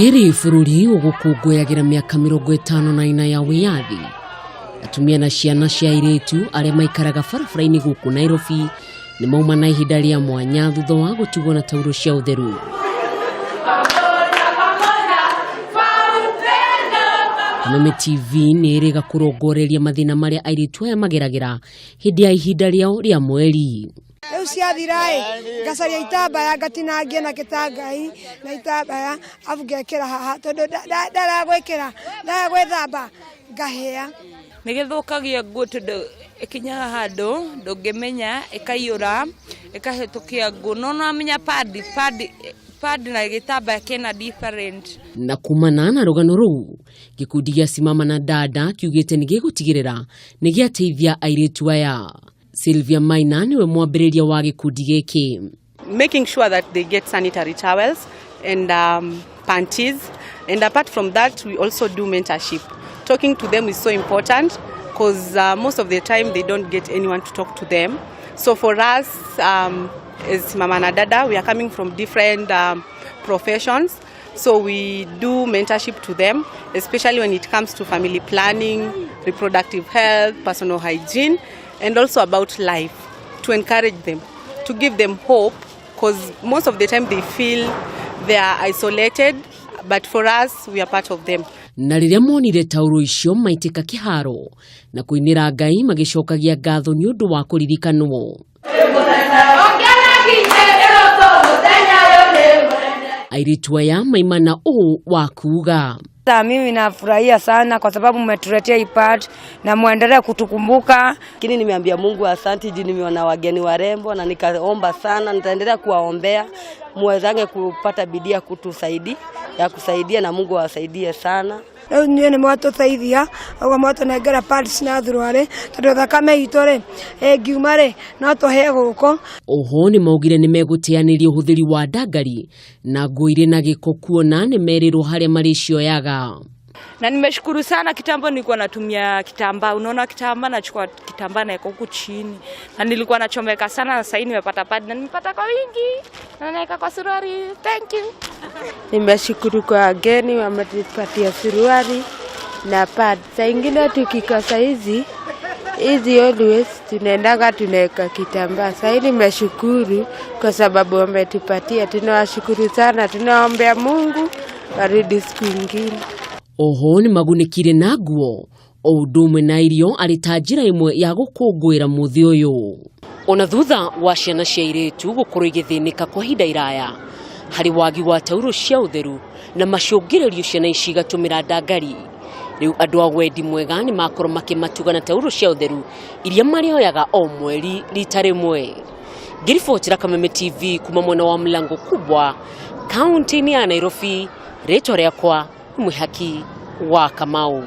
Rĩrĩ bũrũri ũgũkũngũyagĩra mĩaka 54 ya wĩyathi, atumia na ciana cia airĩtu arĩa maikaraga barabara-inĩ gũkũ Nairobi nĩ mauma na ihinda rĩa mwanya thutha wa gũtigwo na tauro cia ũtheru. Kameme TV nĩ ĩrĩga kũrongoreria mathĩna marĩa airĩtu aya mageragĩra hĩndĩ ya ihinda rĩao rĩa mweri. Rĩu ciathira-ĩ, ngacaria itambaya ngatinangia na gĩtangai na itambaya arabu ngekĩra haha tondũ ndarega gwĩkĩra ndarega gwĩthamba ngahĩa. Nĩ gĩthũkagia nguo tondũ ĩkinyaga handũ ndũngĩmenya ĩkaiyũra ĩkahĩtũkia nguo. No nĩwamenya pad pad pad na gĩtambaya kĩna different. Na kumana na rũgano rũu, gĩkundi gĩa Simama na Dada kiugĩte nĩ gĩgũtigĩrĩra nĩ gĩateithia airĩtu aya. Sylvia Maina nĩwe mwambĩrĩria wa gĩkundi gĩkĩ. Making sure that they get sanitary towels and panties. And apart from that, we also do mentorship. Talking to them is so important because most of the time they don't get anyone to talk to them. So for us, as Mama na Dada, we are coming from different professions. So we do mentorship to them, especially when it comes to family planning, reproductive health, personal hygiene, and also about life, to encourage them, to give them hope, because most of the time they feel they are isolated, but for us, we are part of them. Na rĩrĩa monire tauro icio maitĩka kĩharo na kũinĩra Ngai magĩcokagia ngatho nĩ ũndũ wa kũririkanwo. Airĩtu aya maimana ũũ wa kuuga. Mimi nafurahia sana kwa sababu mmetuletea hii pad na muendelee kutukumbuka. Lakini nimeambia Mungu asante juu nimeona wageni warembo na nikaomba sana, nitaendelea kuwaombea muwezange kupata bidii ya kutusaidia ya kusaidia na Mungu awasaidie sana. Rĩu inyuĩ nĩ mwatũteithia ũguo mwatũnengera pads na thuruarĩ tondũ thakame itũ rĩ ĩngiuma rĩ no tũhĩe gũkũ. Oho nĩ maugire nĩ megũteanĩria ũhũthĩri wa ndangari na nguo irĩ na gĩko kuona nĩ merĩrwo harĩa marĩcioyaga. Na nimeshukuru sana. Kitambo nilikuwa natumia kitambaa, unaona kitambaa, nachukua kitambaa naeka huku chini, na nilikuwa nachomeka sana, na sasa nimepata pad na nimepata kwa wingi na naeka kwa suruali. Thank you. Nimeshukuru kwa wageni wametupatia suruali na pad. Saa ingine tukikosa hizi hizi always tunaendaga tunaweka kitambaa. Sasa nimeshukuru kwa sababu wametupatia, tunawashukuru sana, tunaombea Mungu warudi siku ingine. Oho nĩ magunĩkire na nguo o ũndũ ũmwe na irio arĩ ta njĩra ĩmwe ya gũkũngũĩra mũthĩ ũyũ. Ona thutha wa ciana cia airĩtu gũkorwo igĩthĩnĩka kwa ihinda iraya harĩ wagi wa tauro cia ũtheru na macũngĩrĩrio ciana ici igatũmĩra ndangari, rĩu andũ a wendi mwega nĩ makorwo makĩmatuga na tauro cia ũtheru iria marĩoyaga o mweri rita rĩmwe. Ngĩribotera Kameme TV kuma mwena wa Mlango Kubwa, kaunti-inĩ ya Nairobi, rĩtwa rĩakwa Mwĩhaki wa Kamau.